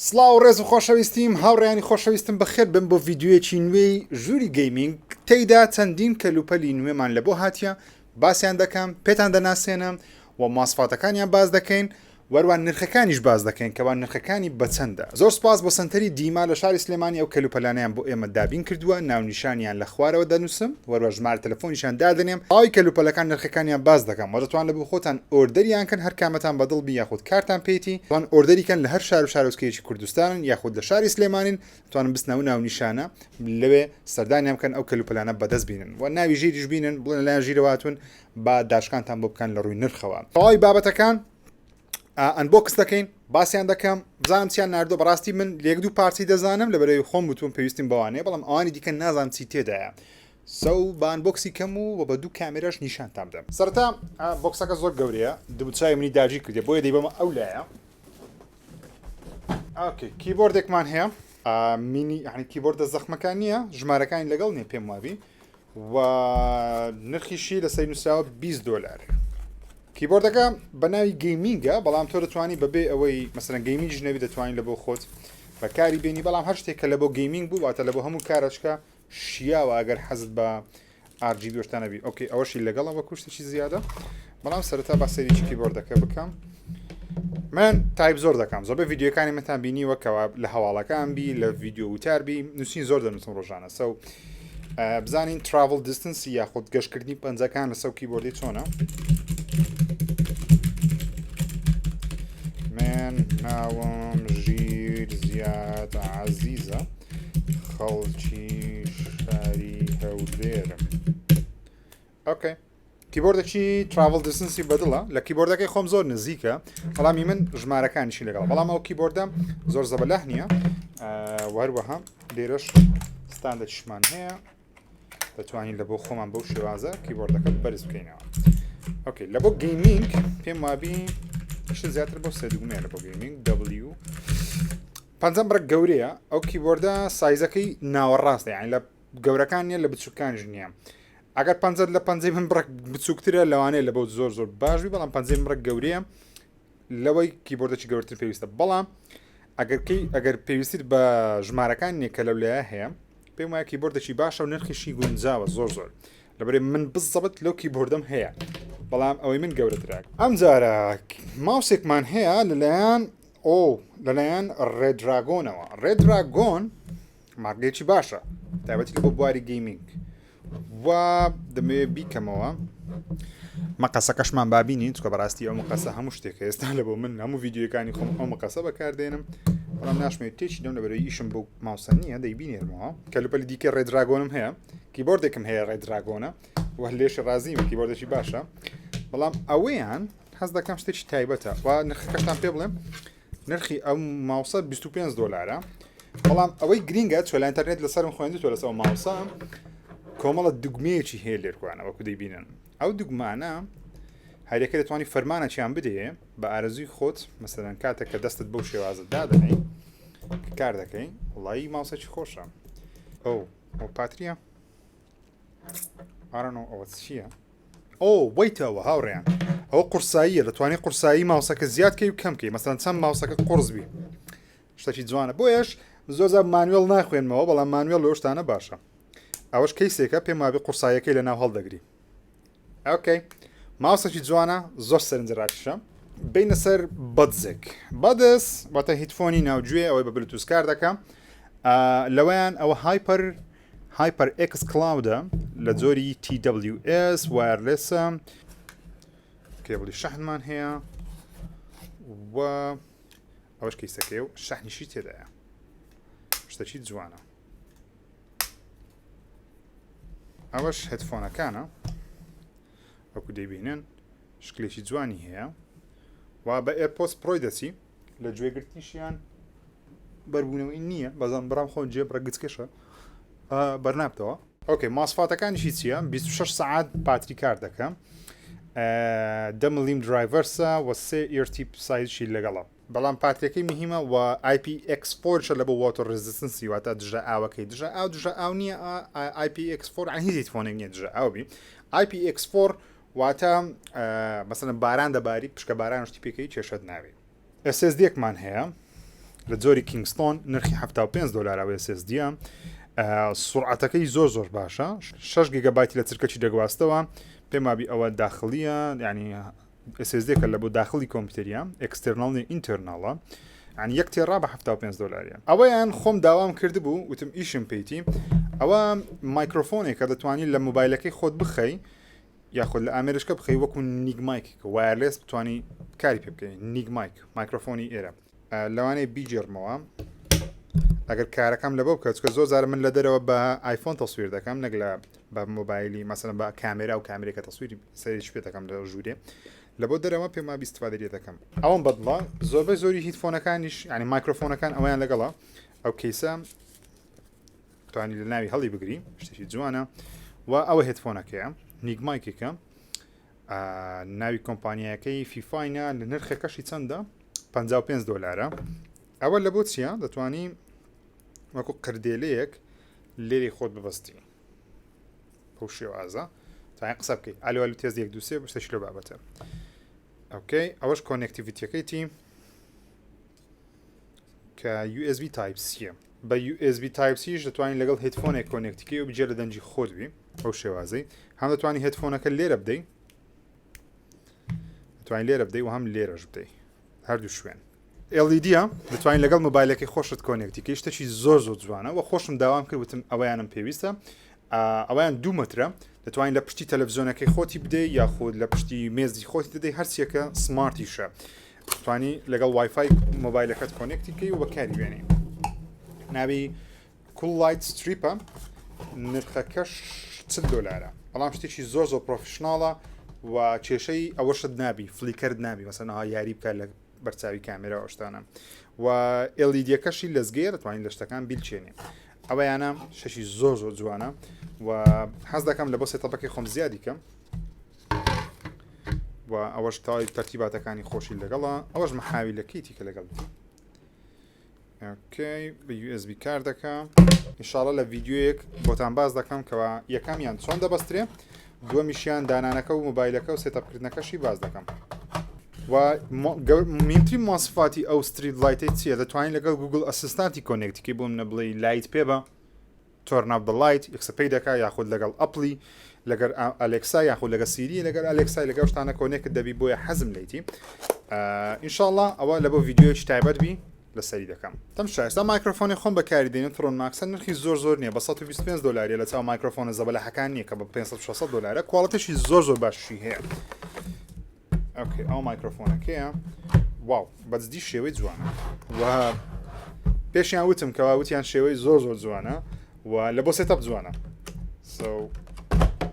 سڵاو و ڕێز و خۆشەویستیم هاوڕێیانی خۆشەویستم بەخێر بن بۆ ڤیدیۆیەکی نوێی ژووری gaming تێیدا چەندین کەلوپەلی نوێمان لە بۆ هاتیە باسیان دەکەم پێتان دەناسێنم و مواسفاتەکانیان باس دەکەین وەروان نرخەکانیش باس دەکەین کەوا نرخەکانی بەچەندە زۆر سپاس بۆ سەنتەری دیما لە شاری سلێمانی ئەو کەلوپەلانەیان بۆ ئێمە دابین کردووە ناونیشانیان لە خوارەوە دەنووسم وەروە ژمارە تەلەفۆنیشیان دادەنێم تەواوی کەلوپەلەکان نرخەکانیان باس دەکەم وە دەتوان لە بۆ خۆتان order یان کەن هەر کامەتان بە دڵ بی یاخود کارتان پێیتی دەتوان order ی کەن لە هەر شار و شارۆچکەیەکی کوردستانن یاخود لە شاری سلێمانین دەتوانن بچنە ئەو ناونیشانە لەوێ سەردانیان بکەن ئەو کەلوپەلانە بەدەست بینن وە ناوی ژیریش بینن بڵێن لەلایەن ژیرەوە هاتوون با داشکانتان بۆ بکەن لە ڕووی نرخەوە تەواوی بابەتەکان unbox دەکەین باسیان دەکەم بزانم چیان ناردووە بەڕاستی من لە یەک دوو پارچەی دەزانم لە بەرەوەی خۆم وتوم پێویستیم بەوانەیە بەڵام ئەوانی دیکە نازانم چی تێدایە so با unbox ی کەم و و بە دوو کامێرەش نیشانتان بدەم سەرەتا box ەکە زۆر گەورەیە دموچاوی منی داگیر کردێ بۆیە دەیبەمە ئەو لایە okay keyboard ێکمان هەیە mini یعنی keyboard ە زەخمەکان نییە ژمارەکانی لەگەڵ نییە پێم وابی و نرخیشی لەسەری نووسراوە 20 دۆلار. keyboard ەکە بە ناوی gaming ە بەڵام تۆ دەتوانی بەبێ ئەوەی مەسەلەن gaming ش نەبی دەتوانین لە بۆ خۆت بەکاری بێنی بەڵام هەر شتێک کە لە بۆ gaming بوو واتە لە بۆ هەموو کارەچکە شیاوە ئەگەر حەزت بە RGB و شتانە بی okay ئەوەشی لەگەڵە وەکو شتێکی زیادە بەڵام سەرەتا با سەیرێکی keyboard ەکە بکەم من تایپ زۆر دەکەم زۆربەی ڤیدیۆکانی منتان بینیوە کەوا لە هەواڵەکان بی لە ڤیدیۆ وتار بی نووسین زۆر دەنووسم ڕۆژانە so بزانین travel distance ی یاخود گەشتکردنی پەنجەکان لەسەر keyboard ی چۆنە من ناوم ژیر زیاد عزیزە خەڵکی شاری هەولێرم okay keyboard ێکی travel distance ی بەدڵە لە keyboard ەکەی خۆم زۆر نزیکە بەڵامی من ژمارەکانیشی لەگەڵ بەڵام ئەو keyboard ە زۆر زەبەلاح نییە وەروەها لێرەش stand ێکیشمان هەیە دەتوانین لە بۆ خۆمان بەو شێوازە keyboard ەکە بەرز بکەینەوە okay لە بۆ gaming پێم وابی شت زیاتر بۆ سێ دوگمەیە لە بۆ gaming W پەنجەم بڕێک گەورەیە ئەو keyboard ە size ەکەی ناوەڕاستە یانی لە گەورەکان نییە لە بچووکانیش نییە ئەگەر پەنجەت لە پەنجەی من بڕێک بچووکترە لەوانەیە لە بۆ زۆر زۆر باش بی بەڵام پەنجەی من بڕێک گەورەیە لەوەی keyboard ێکی گەورتر پێویستە بەڵام ئەگەر کەی ئەگەر پێویستیت بە ژمارەکان نییە کە لەو لایە هەیە پێم وایە keyboard ێکی باشە و نرخیشی گونجاوە زۆر زۆر لەبەرێ من بزەبت لەو keyboard ەم هەیە بەڵام ئەوەی من گەورەترە ئەم جارە ماوسێکمان هەیە لەلایەن ئۆ لەلایەن Redragon ەوە Redragon مارکەیەکی باشە تایبەتی لە بۆ بواری gaming و دەمەوێت بیکەمەوە مەقەسەکەشمان بابینین چکە بەڕاستی ئەو مقەسە هەموو شتێکە ئێستا لە بۆ من هەموو ڤیدیۆکانی خۆم ئەو مقەسە بەکاردێنم بەڵام ناشمێت تێکی دەم لەبەرەوەی ئیشم بۆ ماوسە نییە دەیبینێرمەوە کەلوپەلی دیکە Redragon م هەیە keyboard ێکم هەیە Redragon ە و لێش ڕازیم keyboard ێکی باشە بەڵام ئەوەیان حەز دەکەم شتێکی تایبەتە و نرخەکەشتان پێ بڵێم نرخی ئەم ماوسە 25 دلارە بەڵام ئەوەی گرینگە چۆ لە ئینتەرنێت لەسەرم خوێندی تۆ لەسەر ماوسە کۆمەڵە دوگمەیەکی هەیە لێرکوانە وەکو دەیبینن ئەو دوگمانە هەرەکە دەتوانانی فەرمانەکیان بدێ بە ئارەزوی خۆت مەسەرەن کاتێک کە دەستت بەو شێوازە دادەنەی کار دەکەی وڵی ماوسەکی خۆشە ئەو ئەو پاتریە ئارنۆ ئەوە چییە؟ ئۆ وەیتەوە هاوڕێیان ئەوە قورساییە دەتوانانی قورسایی ماوسەکە زیاد کەی و کەم کەی مەسەن چەند ماوسەکە قرس بی شتێکی جوانە بۆیەش زۆر زار manual ناخوێنمەوە بەڵام manual لەو شتانە باشە ئەوەش case ێکە پێم وابێ قورساییەکەی لە ناو هەڵدەگری okay ماوسێکی جوانە زۆر سەرنجڕاکیشە بینە سەر buds ێک buds واتە headphone ی ناوگوێ ئەوەی بە بلوتوس کار دەکە لەوەیان ئەوە Hyper HyperX Cloud ە لە جۆری TWS wireless ە cable ی شەحنمان هەیە و ئەوەش case ەکەی و شەحنیشی تێدایە شتەکی جوانە ئەوەش headphone ەکانە وەکو دەیبینن شکلێکی جوانی هەیە و بە AirPods Pro ی دەچی لە گوێگرتنیشیان بەربوونەوەی نییە بەزان برام خۆ جێ بڕە گچکەشە بەرنابتەوە okay ماسفاتەکانیشی چییە 26 سعات پاتری کار دەکە دەملیم drivers ە وە سێ ear tip size شی لەگەڵە بەڵام پاتریەکەی مهمە و IPX4 شە لە بۆ water resistancy واتە دژە ئاوەکەی دژە ئاو دژە ئاو نییە IPX4 هیچ headphone ێک نییە دژە ئاو بی IPX4 واتە مەسەلەن باران دەباری پشکە باران شتی پێکەی کێشەت ناوی SSD ێکمان هەیە. لە جۆری Kingston نرخی 75 دلار ئەو SSD ە سرعەتەکەی زۆر زۆر باشە 6 گیگابایتی لە چرکەکی دەگواستەوە پێم وابی ئەوە داخلیە ینی SSD کە لە بۆ داخلی کۆمپیوتەریە external نیە internal ە یعنی یەک تێڕا بە 75 دلاریە ئەوەیان خۆم داوام کردبوو وتم ئیشم پێیتی ئەوە مایکرۆفۆنێکە دەتوانانی لە مۆبایلەکەی خۆت بخەی یاخود لە ئامێرشکە بخەی وەکو نیگ mic wireless بتانی کاری پێ بکەین نیگ mic مایکرۆفۆنی ئێرە لەوانەیە بیگێڕمەوە ئەگەر کارەکەم لەبۆ بکە چکە زۆر جارە من لە دەرەوە بە ئایفۆن تەسویر دەکەم نەک لە بە مۆبایلی مەسەن بە کامێرا و کامێرەکە تەسویری سەرێکی پێ دەکەم لە ژوورێ لە بۆ دەرەوە پێم وابی استفادە لێ دەکەم ئەوم بەدڵە زۆربەی زۆری headphone ەکانیش ینی مایکرۆفۆنەکان ئەویان لەگەڵە ئەو case ە توانی لە ناوی هەڵی بگری شتێکی جوانە و ئەوە headphone ەکەیە نیگ mic ێکە ناوی کۆمپانیاکەی Fifine ە لە نرخەکەشی چەندە 55 دلارە ئەوە لە بۆ چییە دەتوانی وەکو قردێلەیەک لێری خۆت ببەستی بەو شێوازە تاین قسە بکەیت ئالو ئالو test یەک دووسێ بشتەش لە بابەتە okay ئەوەش connectivity ەکەی تی کە USB Type C بە USB Type C یش دەتوانین لەگەڵ headphone ێک connect ی کەی و بجێ لە دەنگی خۆت بی ئەو شێوازەی هەم دەتوانی headphone ەکە لێرە بدەی دەتوانین لێرە بدەی و هەم لێرەش بدەی هەردوو شوێن LED دەتوانین لەگەڵ مۆبایلەکەی خۆشت connect ی کەی شتێکی زۆر زۆر جوانە و خۆشم داوام کرد وتم ئەویانم پێویستە ئەویان دوو مەترە دەتوانین لە پشتی تەلەڤزیۆنەکەی خۆتی بدەی یاخود لە پشتی مێزی خۆتی دەدەی هەرچیەکە smart یشە توانی لەگەڵ WiFi مۆبایلەکەت connect ی کەی و بەکاری بێنی ناوی Cool Light Strip ە نرخەکەش 40 دلارە بەڵام شتێکی زۆر زۆر professional ە و کێشەی ئەوەشت نابی flicker ت نابی مەسەنەها یاری بکە لە بەرچاوی کامێرا ئەوشتانە و LED ەکەشی لەزگەیە دەتوانین لە شتەکان بیلچێنێ ئەوەیانە شەشی زۆر زۆر جوانە و حەز دەکەم لە بۆ setup ەکەی خۆم زیادی کەم و ئەوەش تای تەرتیباتەکانی خۆشی لەگەڵە ئەوەش محاوی لە کەیتی کە لەگەڵ okay بە USB کار دەکا ئینشاڵە لە ڤیدیۆیەک بۆتان باس دەکەم کەوا یەکەمیان چۆن دەبەسترێ دووەمیشیان دانانەکە و مۆبایلەکە و setup کردنەکەشی باس دەکەم و میمترین ماسفاتی ئەو street light ی چییە دەتوانین لەگەڵ Google Assistant ی connect ی کەی بۆم نەبڵێ light پێ بە turn off the light یەکسە پێی دەکا یاخود لەگەڵ Apple ی لەگەر Alexa یاخود لەگە Siri لەگەر Alexa ی لەگەڵ شتانە connect دەبی بۆیە حەزم لیتی ئینشاءاللە ئەوە لە بۆ ڤیدیۆیەکی تایبەت بی لەسەری دەکەم تەمشا ئێستا مایکرۆفۆنی خۆم بەکاری دێنم Thronmax ە نرخی زۆر زۆر نییە بە 125 دلاریە لە چاو مایکرۆفۆنە زەبەلاحەکان نییە کە بە 500 600 دلارە quality شی زۆر زۆر باشی هەیە okay ئەو مایکرۆفۆنەکەیە wow بەجدی شێوەی جوانە و پێشیان وتم کەوا وتیان شێوەی زۆر زۆر جوانە و لە بۆ setup جوانە so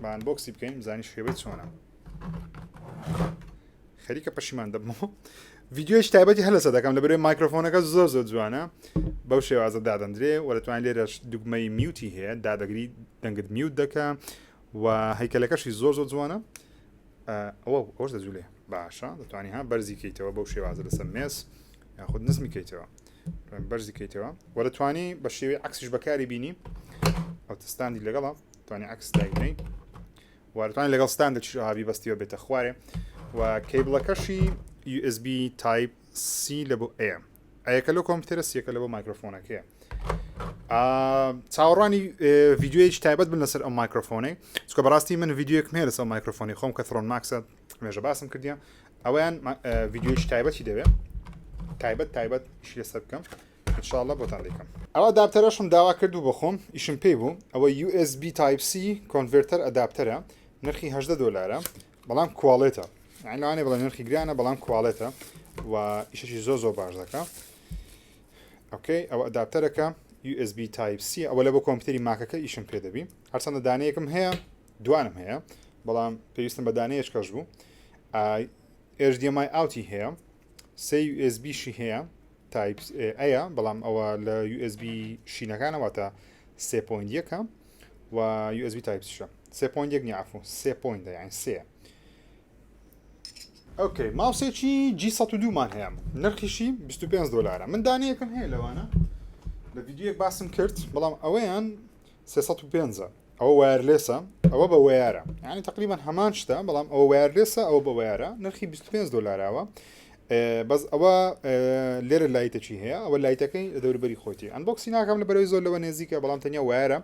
با unbox ی بکەین بزانی شێوەی چۆنە خەریکە پەشیمان دەبمەوە ڤیدیۆش تایبەتی هەر لەسەر دەکەم لە بەرەوەی مایکرۆفۆنەکە زۆر زۆر جوانە بەو شێوازە دادەندرێ و دەتوانین لێرەش دوگمەی mute ی هەیە دادەگری دەنگت mute دەکە و هەیکەلەکەشی زۆر زۆر جوانە ئەوە ئەوش دەجولێ باشە دەتوانی ها بەرزی کەیتەوە بەو شێوازە لەسەر مێز یاخود نزمی کەیتەوە بەرزی کەیتەوە وە دەتوانی بە شێوەی عکسیش بەکاری بینی ئەو stand ی لەگەڵە توانی عکس داینەی وارتوانی لەگەڵ stand ە چی بەستیەوە بێتە خوارێ و cable ەکەشی USB Type C لە بۆ ئەیە ئەیەکە لۆ کۆمپیوتەرە C یەکە لە بۆ مایکرۆفۆنەکەیە چاوەڕوانی ڤیدیۆیەکی تایبەت بن لەسەر ئەو مایکرۆفۆنەی چکە بەڕاستی من ڤیدیۆیەکم هەیە لەسەر مایکرۆفۆنی خۆم کە Thronmax ە مێژە باسم کردیە ئەویان ڤیدیۆیەکی تایبەتی دەوێت تایبەت تایبەت ئیشی لەسەر بکەم انشاءاللە بۆتان دەیکەم ئەوە adapter ەشم داوا کردو بەخۆم ئیشم پێی بوو ئەوە USB Type C converter adapter ە نرخی 18 دلارە بەڵام quality ە یانی لەوانەیە بڵێ نرخی گرانە بەڵام quality ە و ئیشەکی زۆر زۆر باش دەکا okay ئەوە adapter ەکە USB Type C ئەوە لە بۆ کۆمپیوتەری Mac ەکە ئیشم پێ دەبی هەرچەندە دانەیەکم هەیە دوانم هەیە بەڵام پێویستم بە دانەیەک کەش بوو HDMI out ی هەیە سێ USB شی هەیە Type A بەڵام ئەوە لە USB شینەکانە واتە 3.1 و USB Type C شە 3.1 نیە عفو 3 point یان سێ okay mouse ێکی G 102 مان هەیە نرخیشی 25 دلارە من دانەیەکم هەیە لەوانە لە ڤیدیۆیەک باسم کرد بەڵام ئەوەیان 305 ئەوە wireless ە ئەوە بە wire ە یعنی تقریبا هەمان شتە بەڵام ئەوە wireless ە ئەوە بە wire ە نرخی 25 دلاراوە. بەس ئەوە لێرە light ەکی هەیە ئەوە light ەکەی لە دەوروبەری خۆیتی unboxing ناکەم لە بەرەوەی زۆر لەوە نێزیکە بەڵام تەنیا wire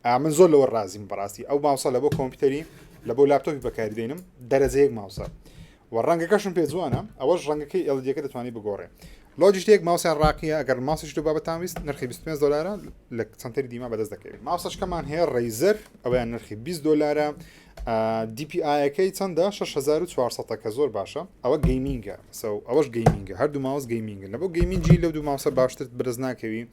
ە من زۆر لەوە ڕازیم بەڕاستی ئەو ماوسە لە بۆ کۆمپیوتەری لە بۆ لاپتۆپی بەکاری دێنم دەرەجەیەک ماوسە و ڕەنگەکەشم پێ جوانە ئەوەش ڕەنگەکەی LED ەکە دەتوانانی بگۆڕێ Logitech ماوسیان ڕاقیە ئەگەر ماوسیش لە بابەتان ویست نرخی 25 دلارە لە سنتەری دیما بەدەست دەکەوێت ماوسەشکەمان هەیە Razer ئەویان نرخی 20 دلارە DPI ەکەی چەندە 6400 کە زۆر باشە ئەوە gaming ە so ئەوەش gaming ە هەردوو ماوس gaming ە لە بۆ gaming ی لەو دوو ماوسە باشتر بەدەست ناکەوی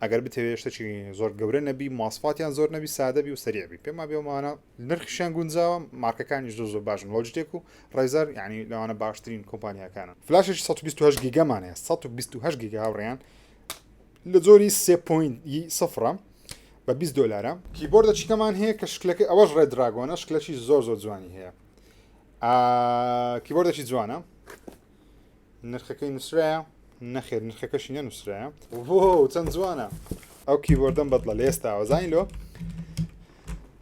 ئەگەر بتەوێت شتێکی زۆر گەورە نەبی مواسفاتیان زۆر نەبی سادە بی و سەریع بی پێم وابێ ئەوانە نرخیشیان گونجاوە مارکەکانیش زۆر زۆر باشن Logitech و Razer یعنی لەوانە باشترین کۆمپانیاکانن فلاشێکی 128 گیگەمان هەیە 128 گیگا هاوڕێیان لە جۆری سێ point ی سفرە بە 20 دۆلارە. keyboard ە چیکەمان هەیە کە شکلەکەی ئەوەش Redragon ە شکلەکی زۆر زۆر جوانی هەیە keyboard ێکی جوانە نرخەکەی نووسرایە نەخێر نرخەکەشی نەنووسرایە وۆ چەند جوانە ئەو keyboard ەم بەدڵە لە ئێستاوە زانی لۆ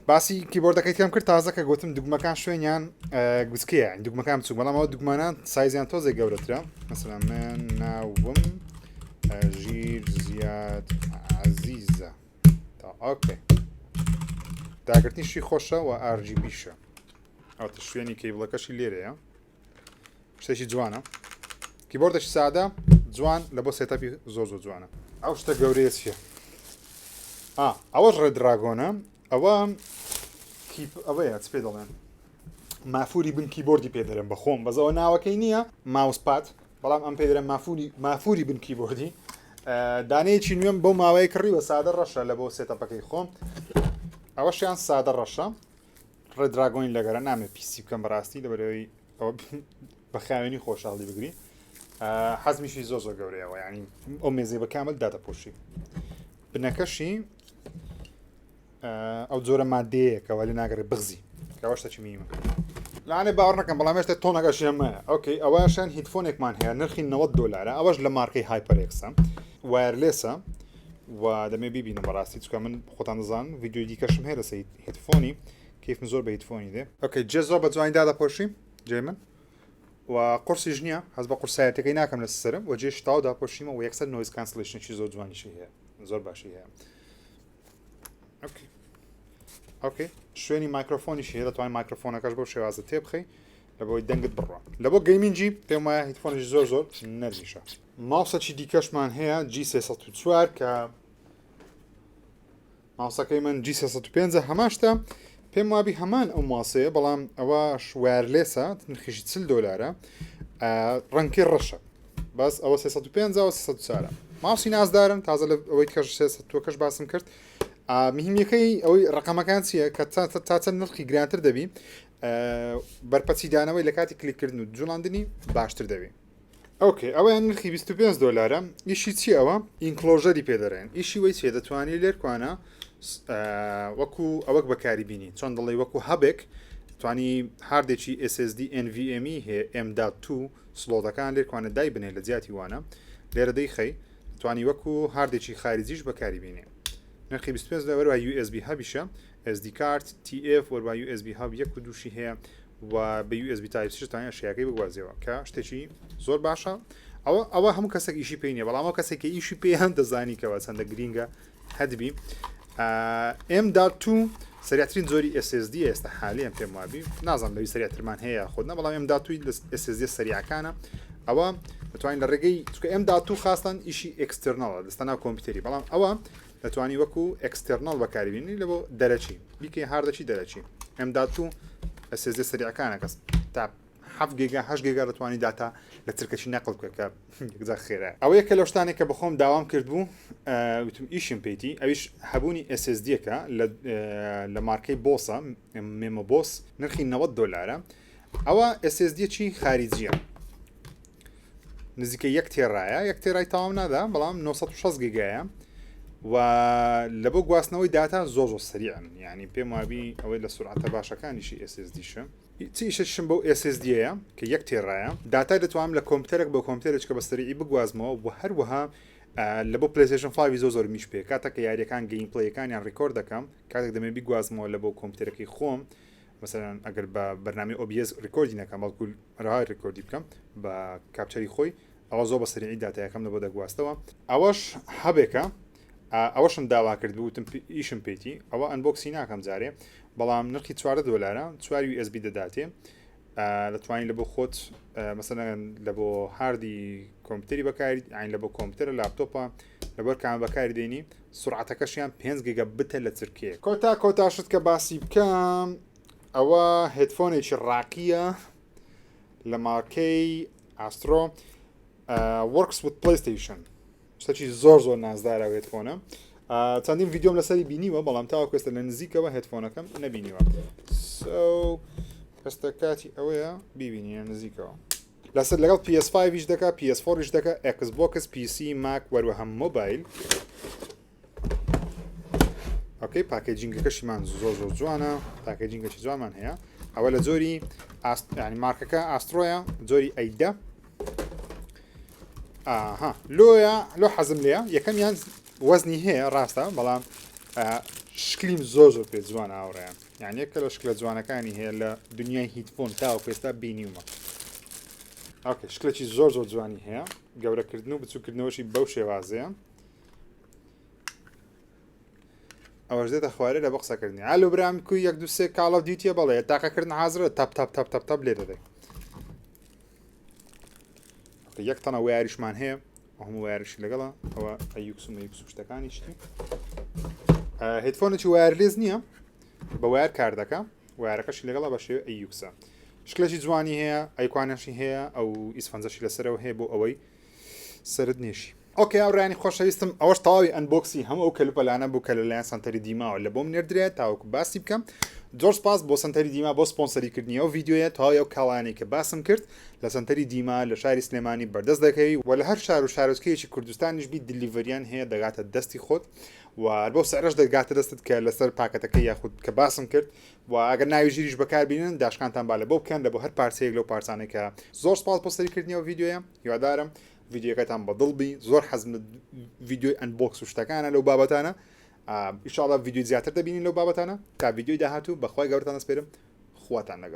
باسی keyboard ەکەی تێم کرد تازە کە گوتم دوگمەکان شوێنیان گوچکەیە دوگمەکان بچوو بەڵام ئەوە دوگمانان سایزیان تۆزێک گەورەترە مەسەلا من ناوم ژیر زیاد عزیزە تا okay داگرتنیشی خۆشە و RGB شە ئەوتە شوێنی کەیبڵەکەشی لێرەیە شتێکی جوانە keyboard ێکی سادە جوان لە بۆ setup ی زۆر زۆر جوانە ئەو شتە گەورەیە چییە ئەوەش Redragon ە ئەوە ئەوەیە چ پێ دەڵێن مافوری بن کیبۆردی پێ دەرم بەخۆم بەزەوە ناوەکەی نییە mouse pad بەڵام ئەم پێ دەرم مافوری مافوری بن کیبۆردی دانەیەکی نوێم بۆ ماوەیە کڕیوە سادە ڕەشە لە بۆ setup ەکەی خۆم ئەوەشیان سادە ڕەشە Redragon ی لەگەرە نامێ پیسی بکەم بەڕاستی لەبەرەوەی ئەوە بە خاوێنی خۆشحاڵی بگری حەزمیشی زۆر زۆر گەورەیەوە ینی ئەو مێزێ بە کامل دادەپۆشی بنەکەشی ئەو جۆرە مادەیەکەوە لە ناگەڕێ بغزی کەەوە شتەکی میمە لانێ باوەڕ نەکەم بەڵام هێشتا تۆنەکەش ئەمە okay ئەوەشان headphone ێکمان هەیە نرخی 90 دلارە ئەوەش لە مارکەی HyperX ە wireless ە و دەمێ بیبینم بەڕاستی چکە من خۆتان دەزان ڤیددیوی دیکەشم هەیە لەسەر headphone ی کەیفم زۆر بە headphone ی دێ. okay جێ زۆر بە جوانی دادەپۆشی جێ من و قورسیش نییە هەز بە قورسایەتەکەی ناکەم لە سەرم و جێ شتاو داپۆشیمە و یەکسەر noise cancellation ێکی زۆر جوانیشی هەیە زۆر باشی هەیە okay okay شوێنی مایکرۆفۆنیش هەیە دەتوانین مایکرۆفۆنەکەش بەو شێوازە تێبخەی لە بۆی دەنگت بڕە لە بۆ gaming ی پێم وایە headphone یش زۆر زۆر نەرمیشە ماوسەکی دیکەشمان هەیە G304 کە ماوسەکەی من G 305 هەمان شتە پێم وابی هەمان ئەو ماسەیە بەڵام ئەوە wireless ە نرخیشی 40 دلارە ڕەنگی ڕەشە بەس ئەوە 305 و 304 ماوسی نازدارن تازە لە ئەوەی کەش 300 کەش باسم کرد مهمیەکەی ئەوەی ڕقەمەکان چییە کە تا چەند نرخی گرانتر دەبی بەرپەچی دانەوەی لە کاتی کلیکردن و جوڵاندنی باشتر دەبی. okay ئەوەیان نرخی 25 دۆلارە ئیشی چی ئەوە enclosure ی پێ دەرێن ئیشی وەی چیە دەتوانی لێرکوانە وەکو ئەوەک بەکاری بینی چۆن دەڵێ وەکو hub ێک توانی هاردێکی SSD NVMe هەیە M.2 slot ەکان لێرکوانە دای بنێ لە جیاتی وانە لێرە دەیخەی توانی وەکو هاردێکی خارجیش بەکاری بینێ نرخی 25 دۆلار وە USB hub یشە SD card TF وەروا USB hub یەک و دووشی هەیە و بە USB Type C توانای شیاکەی بگوازیەوە کە شتێکی زۆر باشە ئەوە ئەوە هەموو کەسێک ئیشی پێی نیە بەڵام ئەو کەسێک کە ئیشی پێیان دەزانی کەەوە چەندە گرینگە هەدبی M.2 سریعترین جۆری SSD ئێستا حالیان پێم وابی نازانم لەوی سریعترمان هەیە خۆت نە بەڵام M.2 SSD سریعەکانە ئەوە دەتوانین لە ڕێگەی چکە M.2 خاستان ئیشی external ە دەستە ناو کۆمپیوتەری بەڵام ئەوە دەتوانی وەکو external بەکاری بینی لە بۆ دەرەکی بیکەی هاردەکی دەرەکی M.2 SSD سەریعەکانە کەس تا 7 گێگا 8 گێگا دەتوانی داتا لە چرکەشی نەقل بکە کە یەکجار خێرا ئەوە یەکە لەو شتانێک کە بەخۆم داوام کرد بوو وتم ئیشم پێیتی ئەویش هەبوونی SSD-ەکە لە مارکەی بۆسە Memo Boss نرخی 90 دلارە ئەوە SSD-ی خارجیە نزیکە یەک تێرایە یەک تێرای تەواو نادا بەڵام 960 گیگایە و لە بۆ گواستنەوەی داتا زۆر زۆر سەریعن یعنی پێم وابی ئەوەی لە سرعەتە باشەکانیشی SSD شە چی ئیشەشم بەو SSD-یە کە یەک تێرایە داتای دەتوانم لە کۆمپیوتەرێک بۆ کۆمپیوتەرێک کە بە سەریعی بگوازمەوە و هەروەها لە بۆ PlayStation 5 زۆر زۆر میش پێ کاتێک کە یاریەکان gameplay ەکانیان record دەکەم کاتێک دەمێ بیگوازمەوە لە بۆ کۆمپیوتەرەکەی خۆم. مەسەلەن ئەگەر بە بەرنامەی OBS record ی نەکەم بەڵکو ڕای record ی بکەم بە capture ی خۆی ئەوە زۆر بە سەریعی داتایەکەم لە بۆ دەگواستەوە. ئەوەش هەبێکە ئەوەشم داوا کرد بوتم ئیشم پێیتی ئەوە unbox ی ناکەم جارێ بەڵام نرخی 14 دۆلارە چوار USB دەداتێ دەتوانانی لە بۆ خۆت مەسەلەن لە بۆ hard ی کۆمپیوتەری بەکاری ئاین لە بۆ کۆمپیوتەرە لاپتۆپە لەبەر کام بەکاری دێنی سرعەتەکەشیان 5 گیگا بتە لە چرکەیەک. کۆتا کۆتا شت کە باسی بکەم ئەوە headphone ێکی ڕاقیە لە مارکەی ئاسترۆ works with PlayStation شتێکی زۆر زۆر نازدارە ئەو headphone ە چەندین ڤیدیۆم لەسەری بینیوە بەڵام تاوەکو ئێستا لە نزیکەوە headphone ەکەم نەبینیوە so ئێستا کاتی ئەوەیە بیبینی لە نزیکەوە لەسەر لەگەڵ PS5 یش دەکا PS4 یش دەکا Xbox PC Mac وەروەها مۆبایل okay packaging ەکەشیمان زۆر زۆر جوانە packaging ەکی جوانمان هەیە ئەوە لە جۆری ینی مارکەکە ئاسترۆیە جۆری ئەیدە ئاها لۆیە لۆ حەزم لێە یەکەمیان وەزنی هەیە ڕاستە بەڵام شکلیم زۆر زۆر پێ جوان هاوڕێیان یان یەکە لە شکلە جوانەکانی هەیە لە دنیای headphone تاوەکو ئێستا بینیومە okay شکلێکی زۆر زۆر جوانی هەیە گەورەکردن و بچووکردنەوەشی بەو شێوازەیە ئەوەش دێتە خوارێ لە بۆ قسەکردنی ئالۆ برام کوی یەک دو سێ Call of Duty ە بەڵێ تاقەکردن حازرە تاپ تاپ تاپ تاپ تاپ لێ دەدەی یەک تەنە wire یشمان هەیە هەموو wire یشی لەگەڵە ئەوە ئەیوکس و مەیوکس و شتەکانیشتی headphone ێکی wireless نییە بە wire کار دەکە wire ەکەشی لەگەڵە بە شێوە ئەیوکسە شکلێکی جوانی هەیە ئەیکوانەشی هەیە ئەو ئیسفەنجەشی لەسەرەوە هەیە بۆ ئەوەی سەرت نێشی. okay هاوڕێیانی خۆشەویستم ئەوەش تەواوی unbox ی هەموو ئەو کەلوپەلانە بوو کە لەلایەن سەنتەری دیماوە لە بۆم نێردرێت تاوەکو باسی بکەم زۆر سپاس بۆ سەنتەری دیما بۆ سپۆنسەری کردنی ئەو ڤیدیۆیە تەواوی ئەو کاڵایانەی کە باسم کرد لە سەنتەری دیما لە شاری سلێمانی بەردەست دەکەوی و لە هەر شار و شارۆچکەیەکی کوردستانیش بی delivery یان هەیە دەگاتە دەستی خۆت و هەر بەو سعرەش دەگاتە دەستت کە لەسەر پاکەتەکەی یاخود کە باسم کرد و ئەگەر ناوی ژیریش بەکاربینن داشکانتان با لە بۆ بکەن لە بۆ هەر پارچەیەک لەو پارچانەی کە زۆر سپاس بۆ سەیرکردنی ئەو ڤیدیۆیە هیوادارم ڤیدیۆکەتان بەدڵ بی زۆر حەزم لە ڤیدیۆی unbox و شتەکانە لەو بابەتانە ئیشاڵا ڤیدیۆی زیاتر دەبینین لەو بابەتانە تا ڤیدیۆی داهاتوو بەخوای گەورەتان دەسپێرم خواتان لەگەڵ.